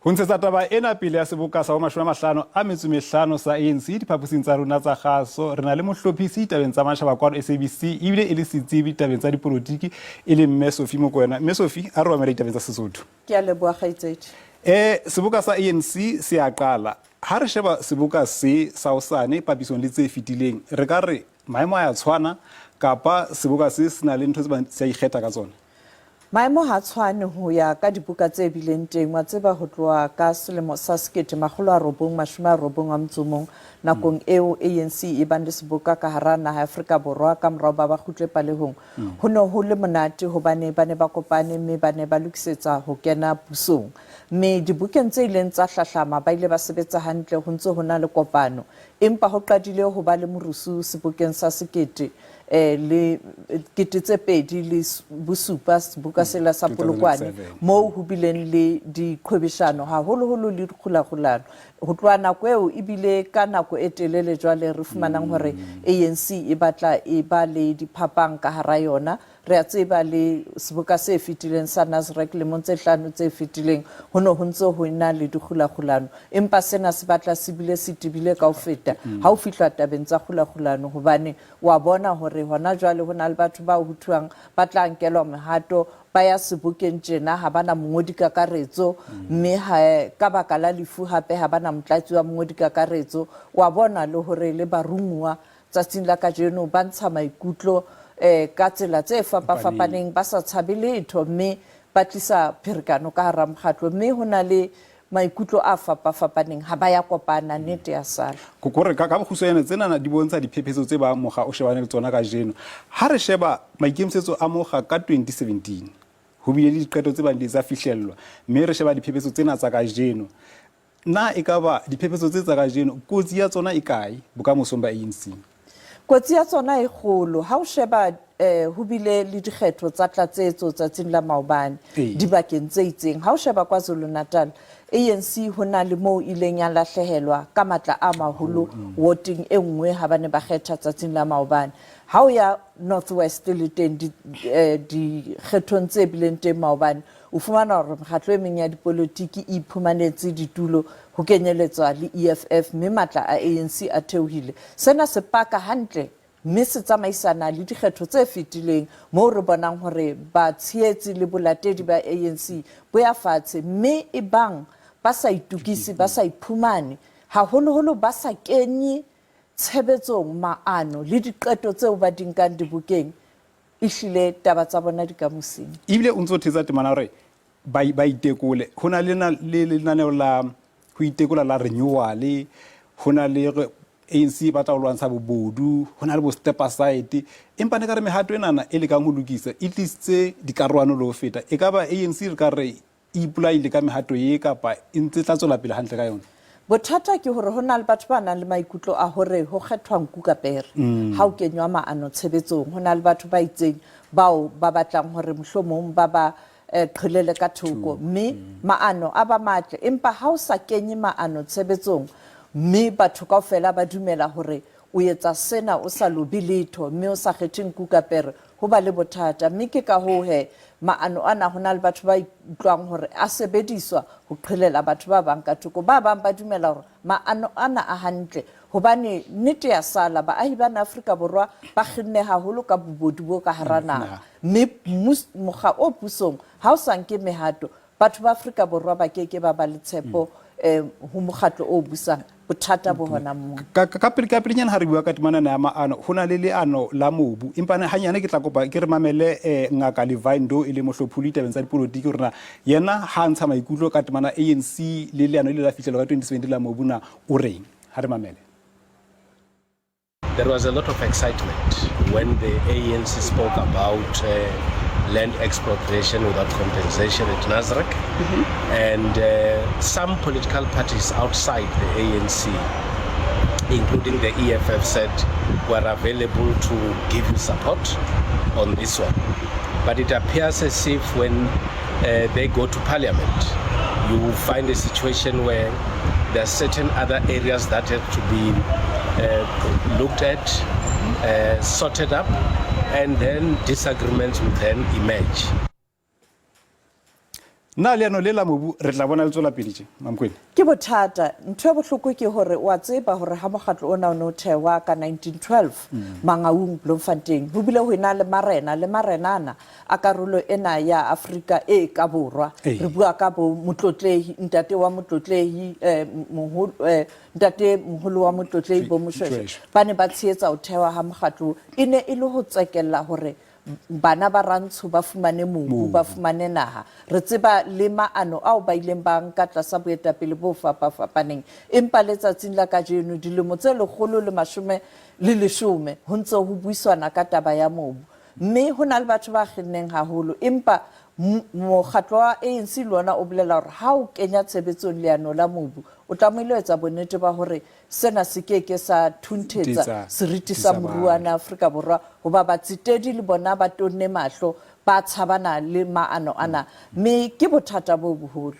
Ho ntshetsa taba ena pele ya seboka sa bo 55 sa ANC diphaposing tsa rona tsa kgaso, re na le mohlophisi ditabeng tsa matjhaba kwano SABC ebile e le setsebi ditabeng tsa dipolotiki e le Mme Sophie Mokoena. Mme Sophie, a re mamele ditabeng tsa Sesotho. Ke a leboha kgaitsedi. Seboka sa ANC se a qala. Ha re sheba seboka se sa hosane papisong le tse fetileng, re ka re maemo a ya tshwana kapa seboka se se na le ntho tse bang se a ikgetha ka tsona? Maemo ha a tshwane ho ya ka dibuka tse bileng teng. Wa tseba ho tloha ka selemo sa 1991, nakong eo ANC e bang le seboka ka hara naha ya Afrika Borwa ka morao ba ba kgutle palehong, ho ne ho le monate hobane ba ne ba kopane mme ba ne ba lokisetsa ho kena pusong. Mme dibokeng tse ileng tsa hlahlama ba ile ba sebetsa hantle ho ntse ho na le kopano. Empa ho qadile ho ba le morusu sebokeng sa sekete le 2007, seboka sela sa Polokwane, moo ho bileng le diqhwebeshano haholoholo le dikgulakgulano. Ho tloha nako eo ebile ka nako e telele jwale re fumanang hore ANC e batla e ba le diphapang ka hara yona. Re a tseba le seboka se fetileng sa Nasrec lemong tse hlano tse fetileng ho ne ho ntse ho ena le dikgulakgulano, empa sena se batla se bile se tebile ka ho feta ha ho fihlwa tabeng tsa kgulakgulano, hobane wa bona hore hona jwale ho na le batho bao ho thuang ba tla nkelwa mehato ba ya sebokeng tjena ha ba na mongodi kakaretso, mme ka baka la lefu hape ha ba na motlatsi wa mongodi kakaretso. Wa bona le hore le barumuwa tsatsing la kajeno ba ntsha maikutlo ka tsela tse fapafapaneng ba sa tshabe letho, mme ba tlisa pherekano ka hara mokgatlo, mme ho na le maikutlo a fapafapaneng ha ba ya kopana, nnete ya sala. Kore ka bokgutshwanyane tsenana di bontsha diphephetso tse bang mokga o shebane le tsona kajeno. Ha re sheba maikemisetso a mokga ka 2017, ho bile le diqeto tse bang di tsa fihlellwa, mme re sheba diphephetso tsena tsa kajeno. Na ekaba diphephetso tse tsa kajeno kotsi ya tsona e kae bokamosong ba ANC? Kotsi ya tsona e kgolo. Ha o sheba ho bile le dikgetho tsa tlatsetso tsatsing la maobane dibakeng tse itseng. Ha o sheba KwaZulu-Natal, ANC ho na le moo ileng ya lahlehelwa ka matla a maholo woteng e nngwe ha ba ne ba kgetha tsatsing la maobane. Ha o ya North West le teng dikgethong tse bileng teng maobane, o fumana hore mekgatlo e meng ya dipolotiki e iphumanetse ditulo ho kenyeletswa le EFF, mme matla a ANC a theohile. Sena se paka hantle mme se tsamaisana le dikgetho tse fetileng moo re bonang hore batshehetsi le bolatedi ba ANC bo ya fatshe, mme ebang ba sa itokise, ba sa iphumane, haholoholo ba sa kenye tshebetsong maano le diqeto tseo ba di nkang dibokeng, ehlile taba tsa bona di ka mosing. Ebile o ntse o thetsa temana hore ba itekole. Ho na le lenaneo la ho itekola la renewal, ho na le ANC e batla ho lwantsha bobodu, ho na le bo step aside. Empa ne ka re mehato enana e lekang ho lokisa e tlisitse dikarohano le ho feta. E ka ba ANC re ka re e ipolaile ka mehato e kapa e ntse tla tswela pele hantle ka yona? Bothata ke hore ho na le batho ba nang le maikutlo a hore ho kgethwa nku ka pere ha o kenywa maano tshebetsong. Ho na le batho ba itseng bao ba batlang hore mohlomong ba ba qhelele ka thoko, mme maano a ba matle, empa ha o sa kenye maano tshebetsong mme batho kaofela ba dumela hore o etsa sena o sa lobe letho mme o sa kgethe nku ka pere, ho ba le bothata. Mme ke ka hoo he maano ana ho na le batho ba utlwang hore a sebediswa ho qhelela batho ba bang ka thoko. Ba bang ba dumela hore maano ana a hantle hobane nnete ya sala, baahi ba Afrika Borwa ba kgenne haholo ka bobodu bo ka hara naha, mme mokga o pusong ha o sa nke mehato, batho ba Afrika Borwa ba ke ke ba ba le tshepo ho mokgatlo o busang. Bothata bo hona moo. Ka pele ka pelenyana ha re bua ka temana ya maano, ho na le leano la mobu, empa hanyane ke tla kopa ke re mamele Ngaka Levi Ndou e le mohlopholi tabeng tsa dipolotiki hore na yena ha ntsha maikutlo ka temana ANC le leano le la fihlelwa ka 2017 la mobu na o reng. Ha re mamele. There was a lot of excitement when the ANC spoke about land expropriation without compensation at Nasrec. And some political parties outside the ANC, including the EFF, said were available to give you support on this one. But it appears as if when they go to parliament, you will find a situation where there are certain other areas that have to be looked at, sorted up, and then disagreements will then emerge. Na leano le la mobu re tla bona le tswela pele tje, Mamokwena? Ke bothata. Ntho e bohloko ke hore o a tseba hore ha mokgatlo ona o ne o thehwa ka 1912 Mangaung, Bloemfontein, ho bile ho ena le marena le marenana a karolo ena ya Afrika e ka borwa. Re bua ka bo Motlotlehi, ntate wa Motlotlehi, moholo, ntate moholo wa Motlotlehi bo Moshweshwe, ba ne ba tshehetsa ho thehwa ha mokgatlo. E ne e le ho tsekella hore bana ba rantsho ba fumane mobu, ba fumane naha. Re tseba le maano ao ba ileng ba nka tlasa boetapele bo fapafapaneng. Empa letsatsing la kajeno, dilemo tse 110 ho ntse ho buiswana ka taba ya mobu. Mme ho na le batho ba kgenneng haholo. Empa mokgatlo wa ANC le ona o bolela hore ha o kenya tshebetsong leano la mobu, o tlamehile ho etsa bonnete ba hore sena se ke ke sa thunthetsa seriti sa moruo wa Afrika Borwa, hoba batsetedi le bona ba tonne mahlo, ba tshabana le maano ana, mme ke bothata bo boholo.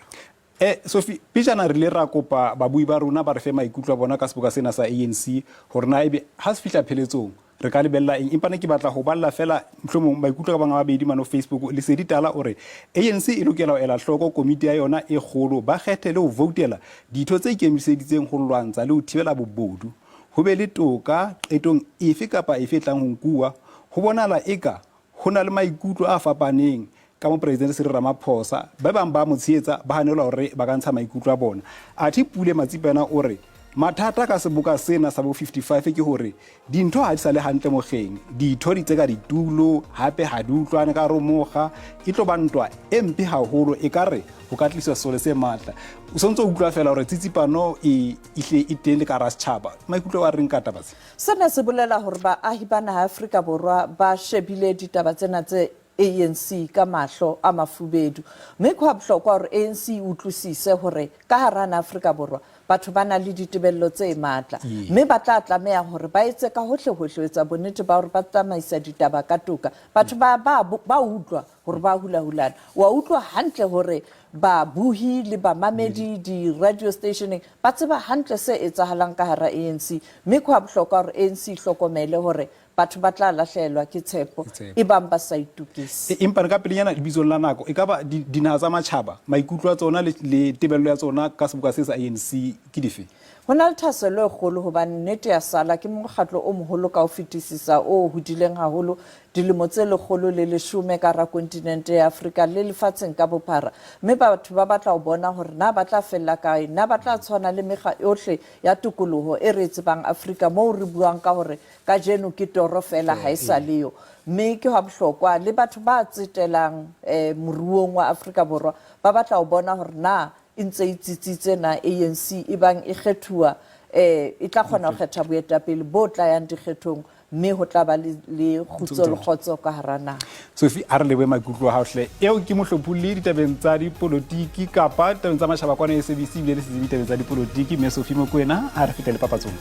Sophie, pejana re ile ra kopa babui ba rona ba re fe maikutlo a bona ka seboka sena sa ANC, hore na ebe ha se fihla pheletsong re ka lebella eng. Empa ne ke batla ho balla fela mohlomong maikutlo ka bang a mabedi mane ho Facebook. Lesedi Tala o re ANC e lokela ho ela hloko komiti ya yona e kgolo, ba kgethe le ho voutela ditho tse ikemiseditseng ho lwantsha le ho thibela bobodu, ho be le toka qetong efe kapa efe e tlang ho nkuwa. Ho bonahala eka ho na le maikutlo a fapaneng ka Mopresidente Cyril Ramaphosa, ba bang ba mo tshehetsa, ba hanelwa hore ba ka ntsha maikutlo a bona. Athe Pule Matsipa yena o re mathata ka seboka sena sa bo 55 ke hore dintho ha di sa le hantle mokgeng, ditho di tseka ditulo, hape ha di utlwane ka hare ho mokga, e tlo ba ntwa e mpe haholo, ekare ho ka tliswa sesole se matla. O sontso o utlwa fela hore tsitsipano e ehlile e teng le ka hara setjhaba. Maikutlo a reng ka taba tse? Sena se bolela hore baahi ba naha ya Afrika Borwa ba shebile ditaba tsena tse ANC ka mahlo a mafubedu. Mme ke hwa bohlokwa hore ANC e utlwisise hore ka hara naha Afrika Borwa batho ba na le ditebello tse matla, mme ba tla tlameha hore ba etse ka hohle hohle ho etsa bonnete ba hore ba tsamaisa ditaba ka toka. Batho ba, ba, ba utlwa hore ba hulahulana. Wa utlwa hantle hore babohi le bamamedi di-radio stationeng ba tseba hantle se etsahalang ka hara ANC, mme ke hwa bohlokwa hore ANC e hlokomele hore batho ba tla lahlehelwa ke tshepo e bang ba sa itokise. Empa re ka pelenyana lebitsong la nako, e ka ba dinaha tsa matjhaba, maikutlo a tsona le tebello ya tsona ka seboka se sa ANC ke dife? Ho na le thahasello e kgolo hobane nnete ya sala ke mokgatlo o moholo ka ho fetisisa o hodileng haholo dilemo tse 110 ka hara kontinente ya Afrika le lefatsheng ka bophara, mme batho ba batla ho bona hore na ba tla fella kae, na ba tla tshwana le mekga yohle ya tokoloho e re e tsebang Afrika moo re buang ka hore kajeno ke toro feela ha e sa le yo. Mme ke hwa bohlokwa le batho ba tsetelang moruong wa Afrika Borwa ba batla ho bona hore na e ntse e tsitsitse na ANC e bang e kgethuwa e tla kgona ho kgetha boetapele bo tla yang dikgethong mme ho tla ba le kgutso le kgotso ka hara naha. Sophie, a re lebohe maikutlo a hao hle. Eo ke mohlopholli ditabeng tsa dipolotiki kapa ditabeng tsa matjhaba kwana SABC, ebile le setsebi ditabeng tsa dipolotiki, mme Sophie Mokoena. A re fetele papatsong.